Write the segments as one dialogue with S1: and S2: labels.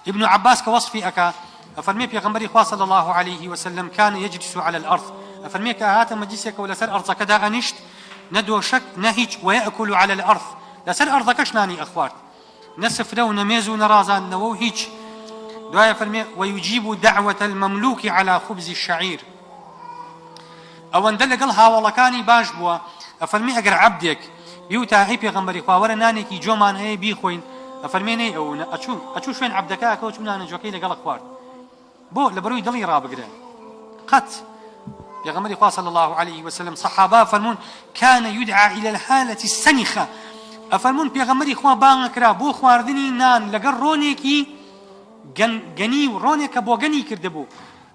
S1: ابن عباس کە وەسفی ئەکا ئەفەرمێ پێغەمبەری خوا صلی اللە علیه وسلم کان یجلس علی الارض ئەفەرمێ کە ئەهاتە مەجلیسێکەوە لەسەر ئەرزەکە دائەنیشت نە دۆشەک نە هیچ ویأکل علی الارض لەسەر ئەرزەکەش نانی ئەخوارد نە سفرە و نە مێز و نە ڕازاندنەوە و هیچ دوای فەرمێ ویجیب دعوة المملوک علی خبز الشعیر ئەوەندە لەگەڵ هاوەڵەکانی باش بووە ئەفەرمی ئەگەر عەبدێک بیوتا ئەی پێغەمبەری خوا وەرە نانێکی جۆمان هەیە بیخۆین ئەفەرمێ نەی ئەو ئەچوو ئەچوو شوێن عەبدەکە ئەکەوت چوو نانە جۆکەی لەگەڵ خوارد بۆ لەبەرەوەی دڵی ڕابگرێ قەت پێغەمبەری خوا صلی الله علیه وسلم صحابە فەرموون كان يدعى إلى الحالة السنخة ئەفەرموون پێغەمبەری خوا بانگ کرا بۆ خواردنی نان لەگەڵ ڕۆنێکی گەنی و ڕۆنێک کە بۆگەنی کردبوو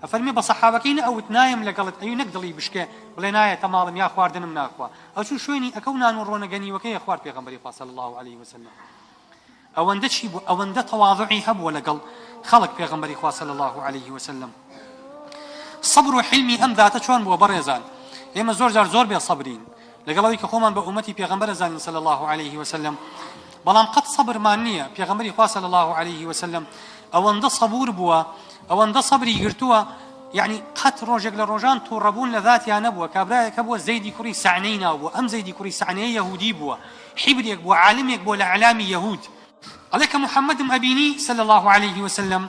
S1: ئەفەرمێ بە سەحابەکەی نەئەوت نایەم لەگەڵت ئەیو نەک دڵی بشکێ بڵێ نایەتە ماڵم یا خواردنم ناخوا ئەچوو شوێنی ئەکەو نان و ڕۆنە گەنیوەکەی ئەخوارد پێغەمبەری خوا صلی اللە علیه وسلم ئەوەندە چی بوو ئەوەندە تەواضعی هەبووە لەگەڵ خەڵک پێغەمبەری خوا صلی اللە علیه وسلم صبر و حلمی ئەم ذاتە چۆن بووە بەڕێزان ئێمە زۆر جار زۆر بێ سەبرین لەگەڵ ئەوەی کە خۆمان بە ئومەتی پێغەمبەر ئەزانین صلی اللە علیه وسلم بەڵام قەت سەبرمان نییە پێغەمبەری خوا صلی اللە علیه وسلم ئەوەندە سەبور بووە ئەوەندە سەبری گرتووە یعنی قەت ڕۆژێک لە ڕۆژان تووڕەبوون لە ذاتیا نەبووە کابرایەک هەبووە زەیدی کوڕی سەعنەی ناو بووە ئەم زەیدی کوڕی سەعنەیە یەهودی بووە حیبرێک بووە عالمێک بووە لە ئەعلامی یەهود ئەڵێ کە محەممەدم ئەبینی صلی الله علیه وسلم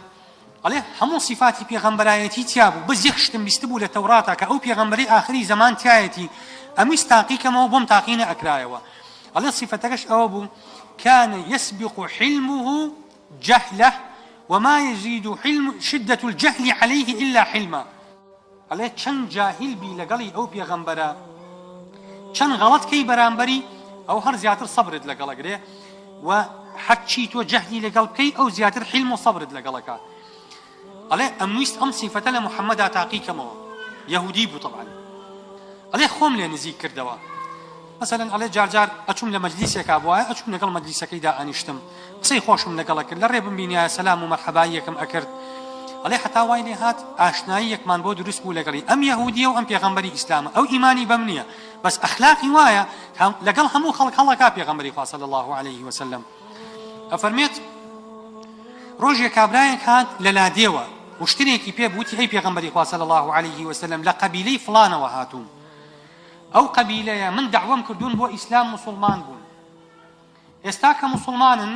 S1: ئەڵێ هەموو سیفاتی پێغەمبەرایەتی تیا بوو بەس یەک شتم بیستبوو لە تەوراتا کە ئەو پێغەمبەرەی ئاخری زەمان تیایەتی ئەمویست تاقی کەمەوە بۆم تاقی نەئەکرایەوە ئەڵێ سیفەتەکەش ئەوە بوو كان يسبق حلمه جهله وما يزيد حلم شدة الجهل عليه إلا حلما ئەڵێ چەند جاهیل بی لەگەڵی ئەو پێغەمبەرە چەند غەڵەت کەی بەرامبەری ئەو هەر زیاتر سەبرت لەگەڵ ئەگرێ و هەرچی تۆ جەهلی لەگەڵ بکەی ئەو زیاتر حیلم و سەبرت لەگەڵەکە ئەڵێ ئەمویست ئەم سیفەتە لە محەممەدا تاقی کەمەوە یەهودی بوو طبعا ئەڵێ خۆم لێ نزیک کردەوە مەسەلەن ئەڵێ جار جار ئەچوم لە مەجلیسێکا بوایە ئەچوم لەگەڵ مەجلیسەکەیدا ئەنیشتم قسەی خۆشم لەگەڵ ئەکرد لە ڕێ بمبینیایە سەلام و مەرحەباییەکم ئەکرد ئەڵێ هەتا وای لێ هات ئاشناییەکمان بۆ دروست بوو لەگەڵی ئەم یەهودیە و ئەم پێغەمبەری ئیسلامە ئەو ئیمانی بەم نییە بەس ئەخلاقی وایە لەگەڵ هەموو خەڵک هەڵەکا پێغەمبەری خوا صلی الله علیه وسلم ئەفەرمێت ڕۆژێ کابرایەک هات لە لادێوە وشترێکی پێ بوتی ئەی پێغەمبەری خوا صلی الله علیه وسلم لە قەبیلەی فڵانەوە هاتووم ئەو قەبیلەیە من دەعوەم کردوون بۆ ئیسلام موسوڵمان بوون ئێستا کە موسوڵمانن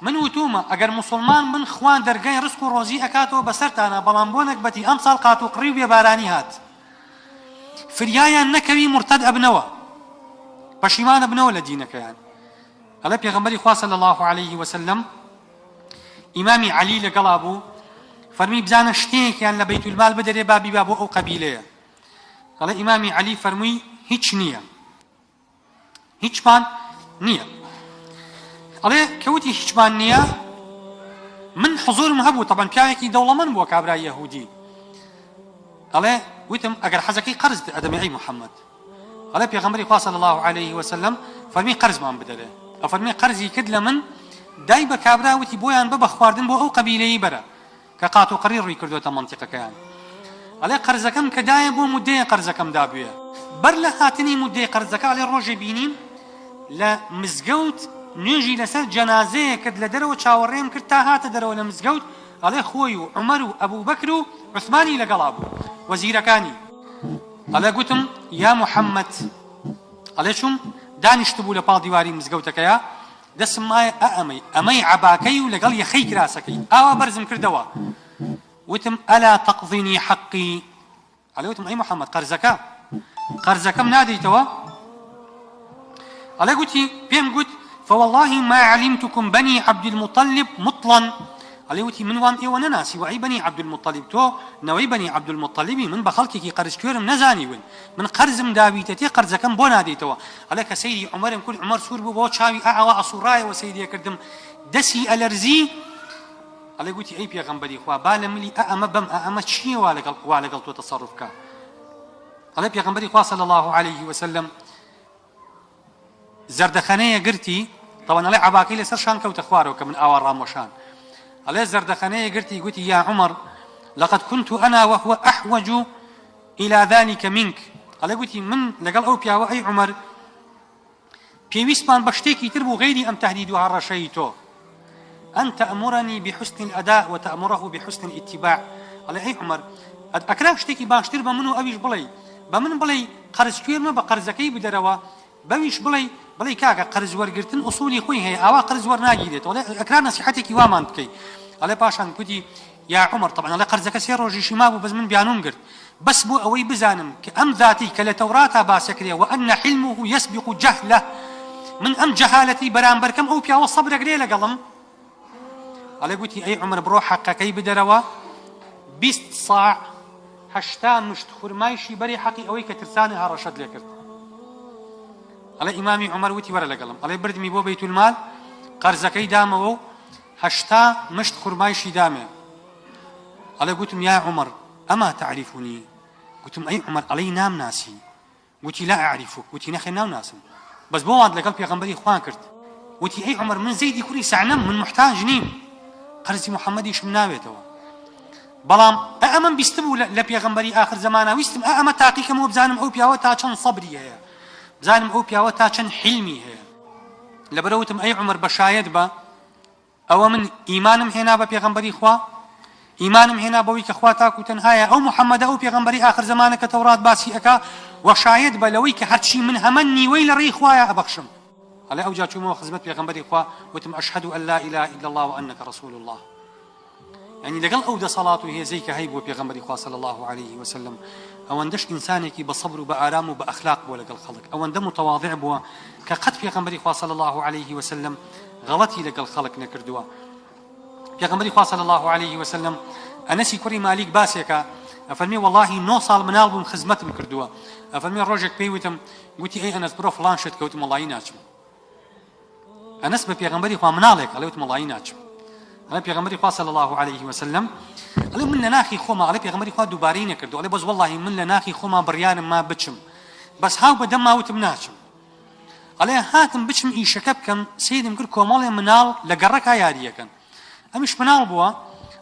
S1: من وتومە ئەگەر موسوڵمان بن خوا دەرگای ڕزق و ڕۆزی ئەکاتەوە بەسەرتانا بەڵام بۆ نەگبەتی ئەمساڵ قاتوقڕی و بێبارانی هات فریایان نەکەوی مورتەد ئەبنەوە پەشیمان ئەبنەوە لە دینەکەیان ئەڵێ پێغەمبەری خوا صلی الله علیه وسلم ئیمامی عەلی لەگەڵا بوو فەرمی بزانە شتێکیان لە بەیت المال بدەرێ با بیبا بۆ ئەو قەبیلەیە ئەڵێ ئیمامی عەلی فەرمووی هیچ نییە هیچمان نییە ئەڵێ کەوتی هیچمان نییە من حزورم هەبوو تەبەن پیاوێکی دەوڵەمەند بووە کابرای یەهودی ئەڵێ وتم ئەگەر حەزەکەی قەرز ئەدەمێ ئەی محەممەد ئەڵێ پێغەمبەری خوا صلی الله علیه وسلم فەرمی قەرزمان بدەرێ ئەفەرمی قەرزی کرد لە من دای بە کابرا وتی بۆیان بە بە خواردن بۆ ئەو قەبیلەی بەرە کە قات و قڕی ڕووی کردۆتە مەنتیقەکەیان ئەڵێ قەرزەکەم کە دایە بۆ مودەیە قەرزەکەم دابوێ بەر لە هاتنی مودەی قەرزەکە ئەڵێ ڕۆژێ بینیم لە مزگەوت نوێژی لەسەر جەنازەیە کرد لە دەرەوە چاوەڕێم کرد تا هاتە دەرەوە لە مزگەوت ئەڵێ خۆی و عومەر و ئەبوبەکر و عوسمانی لەگەڵا بوو وەزیرەکانی ئەڵێ گوتم یا محەممەد ئەڵێ چووم دانیشتبوو لە پاڵ دیواری مزگەوتەکەیا دەستم مایە ئە ئەمەی ئەمەی عەباکەی و لەگەڵ یەخەی کراسەکەی ئاوا بەرزم کردەوە وتم ئەلا تەقضینی حەقی ئەڵێ وتم ئەی محەممەد قەرزەکە قەرزەکەم نادەیتەوە ئەڵێ گوتی پێم گوت فوالله ما علمتكم بني عبد المطلب مطلا ئەڵێ وتی من وام ئێوە نەناسیوە ئەی بەنی عەبدولموتەلیب تۆ نەوەی بەنی عەبدولموتەلیبی من بە خەڵکێکی قەرزکوێرم نەزانیون من قەرزم داویتەتێ قەرزەکەم بۆ نادەیتەوە ئەڵێ کە سەیری عومەرم کرد عومەر سوور بوو بۆ چاوی ئا ئاوا ئەسوڕایەوە سەیری ئەکردم دەسی ئەلەرزی ئەڵێ گوتی ئەی پێغەمبەری خوا با لە ملی ئا ئەمە بەم ئا ئەمە چییە وا لەگەڵ وا لەگەڵ تۆ تەسەڕوف بکا ئەڵێ پێغەمبەری خوا صلی الله علیه وسلم زەردەخەنەیە گرتی تەوان ئەڵێ عەباکەی لەسەر شان کەوتە خوارەوە کە من ئاوا ڕاموەشان ئەڵێ زەردەخەنەیە گرتی گوتی یا عمر لقد كنت أنا وهو أحوج إلى ذلك منك ئەڵێ گوتی من لەگەڵ ئەو پیاوە ئەی عمر پێویستمان بە شتێکی تر بوو غەیری ئەم تهدید و هەڕەشەی تۆ. أن تأمرني بحسن الأداء وتأمره بحسن الاتباع. ئەڵێ ئەی عومەر ئەکرا شتێکی باشتر بە من و ئەویش بڵێی، بە من بڵێی قەرز کوێر مەبە قەرزەکەی بدەرەوە، بەویش بڵێی بڵێی کاکە قەرز وەرگرتن ئوسولی خۆی هەیە ئاوا قەرز وەرناگیرێتەوە، ئەڵێ ئەکرا نەسیحەتێکی وامان بکەی. ئەڵێ پاشان گوتی یا عومەر تەبعەن ئەڵێ قەرزەکە سێ ڕۆژیشی مابوو بەس من بیانووم گرت بەس بۆ ئەوەی بزانم کە ئەم ذاتی کە لە تەوراتا باسەکرێ وان حلمه یسبق جهله من ئەم جەهالەتی بەرامبەرکەم ئەو پیاوە سەبرەگرێ لەگەڵم. ئەڵێ گوتی ئەی عومەر بڕۆ حەقەکەی بدەرەوە 20 ساع 80 مشت خورمایشی بەری حەقی ئەوەی کە ترسانی هەڕەشەت لێ کرد. ئەڵێ ئیمامی عومەر وتی وەرە لەگەڵم. ئەڵێ بردمی بۆ بەیتولمال قەرزەکەی دامەوە و 80 مشت خورمایشی دامێ. ئەڵێ گوتم یا عومەر ئەما تعریفونی؟ گوتم ئەی عومەر ئەڵێی نامناسی؟ وتی لا اعرفک، وتی نەخێر ناوناسم، بەس بۆ وات لەگەڵ پێغەمبەری خوا کرد؟ وتی ئەی عومەر من زەیدی کوڕی سەعنەم، من موحتاج نیم، قەرزی محەممەدیشم ناوێتەوە، بەڵام ئە ئەمەم بیستبوو لە پێغەمبەری ئاخر زەمانە، ویستم ئە ئەمە تاقیکەمەوە بزانم ئەو پیاوە تا چەند سەبری هەیە، بزانم ئەو پیاوە تا چەند حیلمی هەیە. لەبەرئەوە وتم ئەی عومەر بەشایەت بە، ئەوە من ئیمانم هێنا بە پێغەمبەری خوا، ئیمانم هێنا بەوەی کە خوا تاک و تەنهایە، ئەو محەممەدە ئەو پێغەمبەری ئاخر زەمانە کە تەورات باسی ئەکا، وە شایەت بە لەوەی کە هەرچی من هەمە نیوەی لە ڕێی خوایا ئەبەخشم. ئەڵێ ئەوجا چوومەوە خزمەت پێغەمبەری خوا وتم اشهد ان لا اله الا اللە و انک رسول اللە. یانی لەگەڵ ئەو دەسەڵات و هێزەی کە هەیبووە پێغەمبەری خوا صلی اللە علیه وسلم ئەوەندەش ئینسانێکی بە سەبر و بە ئارام و بە ئەخلاق بووە لەگەڵ خەڵک، ئەوەندە متواضع بووە کە قەت پێغەمبەری خوا صلی اللە علیه وسلم غەڵەتی لەگەڵ خەڵک نەکردووە. پێغەمبەری خوا صلی اللە علیه وسلم ئەنەسی کوڕی مالیک باسێکە ئەفەرمی وەڵاهی نۆ ساڵ مناڵ بووم خزمەتم کردووە، ئەفەرمی ڕۆژێک پێی وتم گوتی ئەی ئەنەس بڕۆ فڵان شت کەوتم وەڵاهی ناچم. ئەنەس بە پێغەمبەری خوا مناڵێک ئەڵێ وتم وەڵاهی ناچم. ئەڵێ پێغەمبەری خوا صلی اللە علیه وسلم ئەڵێ من لە ناخی خۆما ئەڵێ پێغەمبەری خوا دووبارەی نەکردو ئەڵێ بەس وەڵاهی من لە ناخی خۆما بڕیارم ما بچم بەس هاو بە دەمما وتم ناچم. ئەڵێ هاتم بچم ئیشەکە بکەم سەیرم کرد کۆمەڵێ مناڵ لە گەڕەکا یاریەکەن ئەمیش مناڵ بووە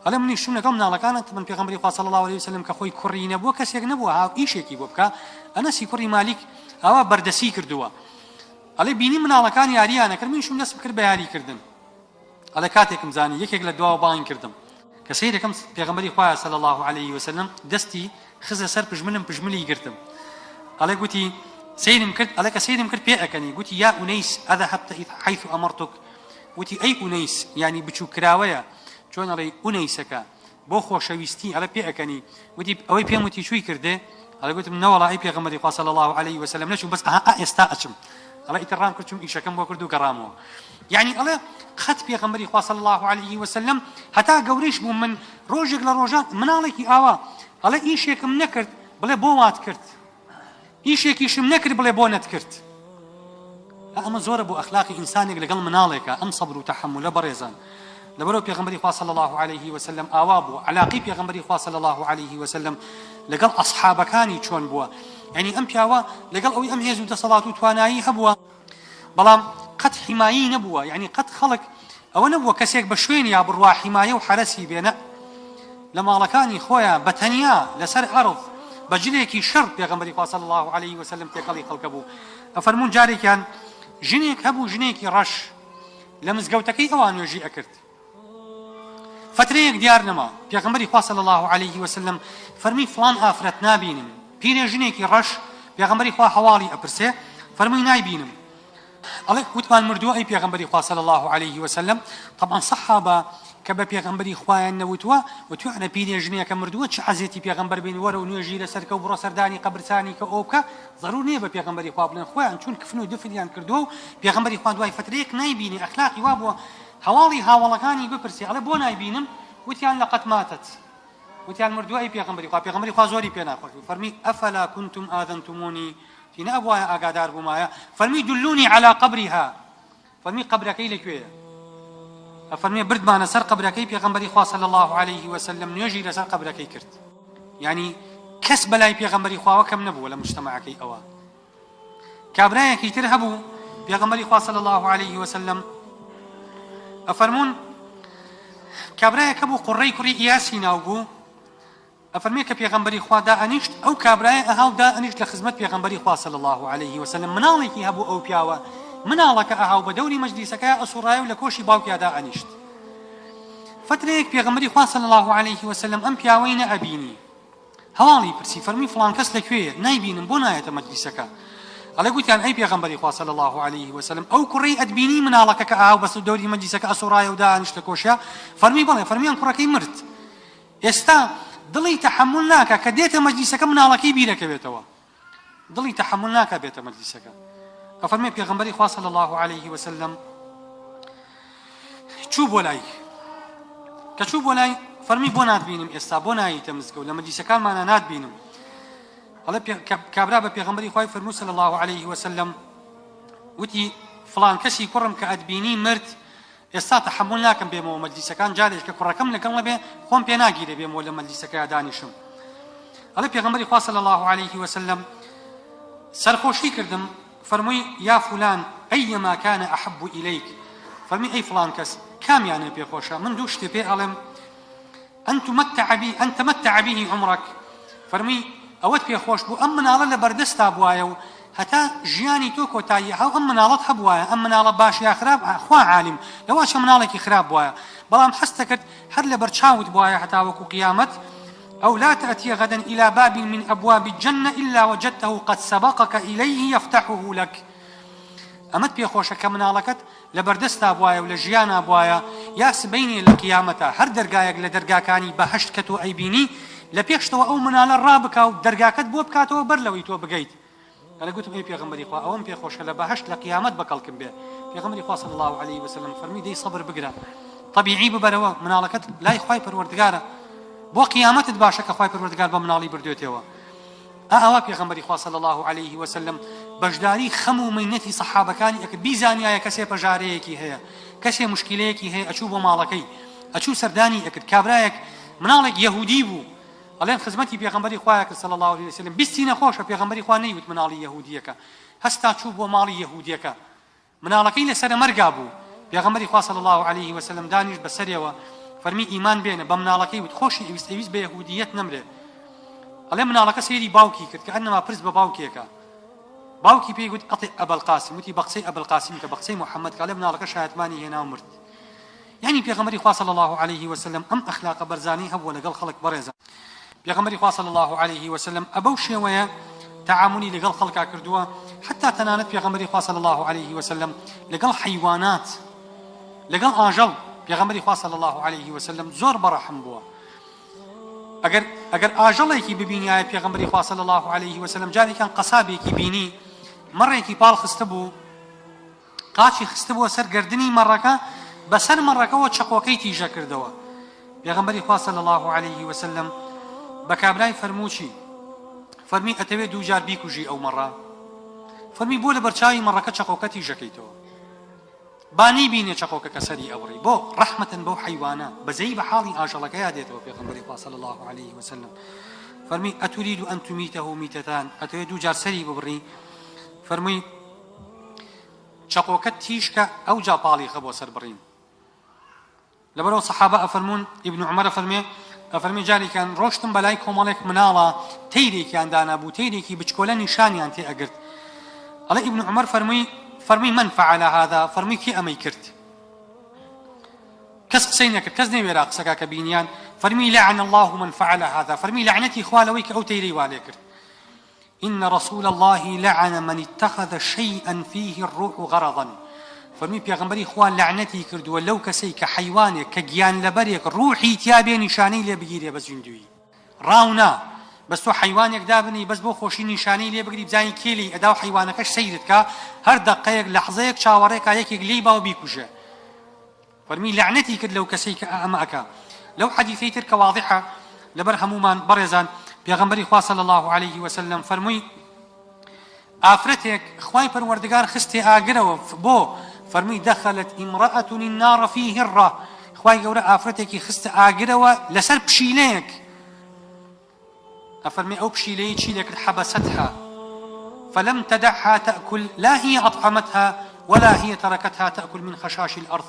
S1: ئەڵێ منیش چووم لەگەڵ مناڵەکانە من پێغەمبەری خوا صلی الله علیه وسلم کە خۆی کوڕی نەبووە کەسێک نەبووە هاو ئیشێکی بۆ بکە ئەنەسی کوڕی مالیک ئاوا بەردەسی کردووە ئەڵێ بینی مناڵەکان یارییان ئەکرد منیشم دەستم کرد بە یاریکردن ئەڵێ کاتێکم زانی یەکێک لە دواوە بانگ کردم کە سەیرەکەم پێغەمبەری خوایە صلی الله علیه وسلم دەستی خزە سەر پژملم پژملی گرتم ئەڵێ گوتی سەیرم کرد ئەڵێ کە سەیرم کرد پێ ئەکەنی گوتی یا ئونەیس ئەذهبت حيث أمرتك وتی ئەی ئونەیس یانی بچووک کراوەیە چۆن ئەڵێی ئونەیسەکە بۆ خۆشەویستی ئەڵێ پێ ئەکەنی وتی ئەوەی پێم وتی چووی کردێ ئەڵێ گوتم نەوەڵا ئەی پێغەمبەری خوا صلی الله علیه وسلم نەچووم بەس ئەها ئێستا ئەچم ئەڵێ ئیتر ڕام کرد چووم ئیشەکەم بۆ کرد و گەڕامەوە یعنی ئەڵێ قەت پێغەمبەری خوا صلی الله علیه وسلم هەتا گەورەیش بووم من ڕۆژێک لە ڕۆژان مناڵێکی ئاوا ئەڵێ ئیشێکم نەکرد بڵێ بۆ وات کرد ئیشێکیشم نەکرد بڵێ بۆ نەتکرد. ئا ئەمە زۆرە بۆ ئەخلاقی ئینسانێک لەگەڵ مناڵێکا ئەم سەبر و تەحەمولە بەڕێزان. لەبەرئەوە پێغەمبەری خوا صلی اللە علیه وسلم ئاوا بووە، عەلاقەی پێغەمبەری خوا صلی اللە علیه وسلم لەگەڵ ئەسحابەکانی چۆن بووە، یانی ئەم پیاوە لەگەڵ ئەوەی ئەم هێز و دەسەڵات و توانایی هەبووە، بەڵام قەت حیمایەی نەبووە، یانی قەت خەڵک ئەوە نەبووە کەسێک بە شوێنیا بڕوا حیمایە و حەرەسی بێ، نە لە ماڵەکانی خۆیا بە تەنیا لەسەر ئەرض بە جلێکی شڕ پێغەمبەری خوا صلی اللە علیه وسلم تێکەڵی خەڵکە بوو. ئەفەرموون جارێکیان ژنێک هەبوو ژنێکی ڕەش لە مزگەوتەکەی ئەوان نوێژی ئەکرد، فەترەیەک دیار نەما، پێغەمبەری خوا صلی اللە علیه وسلم فەرمووی فڵان ئافرەت نابینم، پیرێ ژنێکی ڕەش، پێغەمبەری خوا هەواڵی ئەپرسێ، فەرمووی نایبینم، ئەڵێ وتمان مردووە ئەی پێغەمبەری خوا صلی اللە علیه وسلم، تەبعەن سەحابە کە بە پێغەمبەری خوایان نەوتووە، وتویانە پیرێ ژنێکە مردووە چ عەزێتی پێغەمبەر بین وەرە و نوێژی لەسەر کە و بڕۆ سەردانی قەبرسانی کە ئەو بکە، زەرور نیە بە پێغەمبەری خوا بڵێن خۆیان چوون کفن و دفنیان کردووە و پێغەمبەری خوا دوای فەترەیەک نایبینێ ئەخلاقی وابووە هەواڵی هاوەڵەکانی بپرسێ ئەڵێ بۆ نایبینم؟ وتیان لقد ماتت وتیان مردووە ئەی پێغەمبەری خوا پێغەمبەری خوا زۆری پێ ناخۆش بوو فەرمی افلا کنتم آذنتمونی تی نەئەبوایە ئاگادار بوومایە فەرمی دلونی علی قبرها فەرمی قەبرەکەی لەکوێیە ئەفەرمێ بردمانە سەر قەبرەکەی پێغەمبەری خوا صلی الله علیه وسلم نوێژی لەسەر قەبرەکەی کرد یعنی کەس بەلای پێغەمبەری خواوە کەم نەبووە لە مجتەمەعەکەی ئەوە کابرایەکی تر هەبوو پێغەمبەری خوا صلی الله علیه وسلم ئەفەرموون کابرایەک هەبوو قوڕەی کوڕی ئیاسی ناو بوو ئەفەرمێ کە پێغەمبەری خوا دائەنیشت ئەو کابرایە ئەها و دائەنیشت لە خزمەت پێغەمبەری خوا صلی الله علیه وسلم مناڵێکی هەبوو ئەو پیاوە مناڵەکە ئەها و بە دەوری مەجلیسەکەیا ئەسوڕایە و لە کۆشی باوکیا دائەنیشت. فەترەیەک پێغەمبەری خوا صلی اللە علیه وسلم ئەم پیاوەی نەئەبینی. هەواڵی پرسی فەرمووی فڵان کەس لە کوێیە؟ نایبینم بۆ نایەتە مەجلیسەکە؟ ئەڵێ گوتیان ئەی پێغەمبەری خوا صلی اللە علیه وسلم ئەو کوڕەی ئەتبینی مناڵەکە کە ئاو بەس دەوری مەجلیسەکە ئەسوڕایە و دانیشت لە کۆشیا؟ فەرمووی بەڵێ. فەرموویان کوڕەکەی مرد. ئێستا دڵی تەحەمول ناکا کە دێتە مەجلیسەکە مناڵەکەی بیرەکەوێتەوە. دڵی تەحەمول ناکا بێتە مەجلیسەکە. ئەفەرمێ پێغەمبەری خوا صلی اللە علیه وسلم چوو بۆ لای کە چوو بۆ لای فەرمی بۆ ناتبینم ئێستا بۆ ناییتە مزگەوت لە مەجلیسەکانمانە ناتبینم ئەڵێ کابرا بە پێغەمبەری خوای فەرموو صلی الله علیه وسلم وتی فڵان کەسی کوڕم کە ئەتبینی مرد ئێستا تەحەمول ناکەم بێمەوە مەجلیسەکان جارێک کە کوڕەکەم لەگەڵ نەبێ خۆم پێ ناگیرێ بێمەوە لە مەجلیسەکەیا دانیشم ئەڵێ پێغەمبەری خوا صلی الله علیه وسلم سەرخۆشی کردم فەرمووی یا فلان ایما کان احب الیک فەرمی ئەی فڵان کەس کامیانێ پێ خۆشە من دوو شتێ پێ ئەڵێم ان تمتع به ان تمتع به عمرک فەرمووی ئەوەت پێ خۆش بوو ئەم مناڵە لە بەردەستا بوایە و هەتا ژیانی تۆ کۆتایی هاو ئەم مناڵەت هەبوایە ئەم مناڵە باش یا خراپ خوا عالم لەوە چە مناڵێکی خراپ بوایە بەڵام حەزتەکرد هەر لەبەر چاوت بوایە هەتاوەکو قیامەت أو لا تأتي غدا إلى باب من أبواب الجنة إلا وجدته قد سبقك إليه يفتحه لك ئەمەت پێ خۆشە کە مناڵەکەت لە بەردەستا بوایە و لە ژیانا بوایە یا سبەینێ لە قیامەتا هەر دەرگایەک لە دەرگاکانی بەهەشت کە تۆ ئەیبینی لە پێشتەوە ئەو منالە ڕابکا و دەرگاکەت بۆ بکاتەوە بەر لەوەی تۆ بگەیت ئەڵێ گوتم ئەی پێغەمبەری خوا ئەوەم پێ خۆشە لە بەهەشت لە قیامەت بە کەڵکم بێ پێغەمبەری خوا صلی اللە علیه وسلم فەرمی دەی سەبر بگرە طبیعی ببەرەوە مناڵەکەت لای خوای پەروەردگارە بۆ قیامەتت باشە کە خوای پەروەردگار بە مناڵی بردوێتەوە ئا ئاوا پێغەمبەری خوا صلی اللە علیه وسلم بەشداری خەم و مەینەتی سەحابەکانی ئەکرد بیزانیایە کەسێ پەژارەیەکی هەیە کەسێ مشکلەیەکی هەیە ئەچوو بۆ ماڵەکەی ئەچوو سەردانی ئەکرد کابرایەک مناڵێک یەهودی بوو ئەڵێن خزمەتی پێغەمبەری خوایە کرد صلی اللە علیه وسلم بیستی نەخۆشە پێغەمبەری خوا نەیوت مناڵی یەهودیەکە هەستا چوو بۆ ماڵی یەهودیەکە مناڵەکەی لە سەرە مەرگا بوو، پێغەمبەری خوا صلی اللە علیه وسلم دانیشت بە سەرێوە فەرمی ئیمان بێنە، بە مناڵەکەی وت خۆشی ئەویست ئەویست بە یەهودیەت نەمرێ، ئەڵێ مناڵەکە سەیری باوکی کرد کەئەنما پرس بە باوکێکە، باوکی پێی گوت اطع ابا القاسم، وتی بە قسەی ابا القاسم کە بە قسەی محمد کە، ئەڵێ مناڵەکە شایەتمانی هێنا و مرد. یانی پێغەمبەری خوا صلی اللە علیه وسلم ئەم ئەخلاقە بەرزانەی هەبووە لەگەڵ خەڵک بەڕێزان. پێغەمبەری خوا صلی اللە علیه وسلم ئەبەو شێوەیە تەعامولی لەگەڵ خەڵکا کردووە حتا تەنانەت پێغەمبەری خوا صلی اللە علیه وسلم لەگەڵ حەیوانات لەگەڵ ئاژەڵ پێغەمبەری خوا صلی اللە علیه وسلم زۆر بەڕەحم بووە ئەگەر ئەگەر ئاژەڵێکی ببینیایە پێغەمبەری خوا صلی اللە علیه وسلم جارێکیان قەسابێکی بینی مەڕێکی پاڵ خستبوو قاچی خستبووە سەر گەردنی مەڕەکە، بەسەر مەڕەکەوە چەقۆکەی تیژە کردەوە. پێغەمبەری خوا صلی اللە علیه وسلم بە کابرای فەرموو چی؟ فەرمی ئەتەوێ دووجار بیکوژی ئەو مەڕە؟ فەرمی بۆ لەبەرچاوی مەڕەکە چەقۆکە تیژەکەیتەوە؟ با نەیبینێ چەقۆکە کە سەری ئەبڕی. بۆ؟ ڕەحمەتەن بەو حەیوانە، بەزەیی بە حاڵی ئاژەڵەکەیا دێتەوە. پێغەمبەری خوا صلی اللە علیه وسلم فەرمی ئەتورید ان تمیته میتەتان، ئەتەوێ دووجار سەری ببڕی؟ فەرمووی چەقۆکەت تیژ کە ئەوجا پاڵی خە بۆ سەر بڕین. لەبەرئەوە سەحابە ئەفەرموون، ئیبن عومەر ئەفەرموێ، ئەفەرموێ جارێکیان ڕۆشتم بەلای کۆمەڵێک مناڵا تەیرێکیان دانابوو، تەیرێکی بچکۆلە نیشانیان تێ ئەگرت. ئەڵێ ئیبن عومەر فەرمووی، فەرمووی من فعل هذا، فەرمووی کێ ئەمەی کرد؟ کەس قسەی نەکرد، کەس نەیوێرا قسەکا کە بینیان، فەرمووی لعن اللە من فعل هذا، فەرمووی لەعنەتی خوا لەوەی کە ئەو تەیرەی وا لێ کرد. ان رسول اللە لعن من اتخذ شیئا فیه الروح غرضا، فەرمووی پێغەمبەری خوا لەعنەتی کردووە لەو کەسەی کە حەیوانێک کە گیانلەبەرێک ڕوحی تیا بێ نیشانەی لێ بگیرێ بە زیندوویی ڕاو نا بەس تۆ حەیوانێک دابنێی بەس بۆ خۆشی نیشانەی لێ بگری بزانی کێ لێی ئەدا و حەیوانەکەش سەیرت کا هەر دەقەیەک لەحزەیەک چاوەڕێ کا یەکێک لێی با و بیکوژێ. فەرمی لەعنەتی کرد لەو کەسەی کە ئەمە ئەکا. لەو حەدیثەی تر کە واضحە لەبەر هەموومان بەڕێزان پێغەمبەری خوا صلی اللە علیه وسلم فەرمووی ئافرەتێک خوای پەروەردگار خستێ ئاگرەوە بۆ فەرمووی دخلت امرأة النار فی هرة خوای گەورە ئافرەتێکی خستە ئاگرەوە لەسەر پشیلەیەک ئەفەرمێ ئەو پشیلەیەی چی لێکرد حبستها فلم تدعها تأکل لا هی اطعمتها ولا هی ترکتها تأکل من خشاش الارض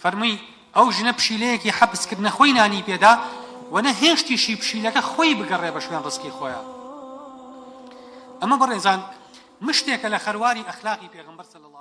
S1: فەرمووی ئەو ژنە پشیلەیەکی حەبس کرد نە خۆی نانی پێدا و نە هێشتیشی پشیلەکە خۆی بگەڕێ بە شوێن ڕزقی خۆیان. ئەمە بەڕێزان مشتێکە لە خەرواری ئەخلاقی پێغەمبەر صلی اللە.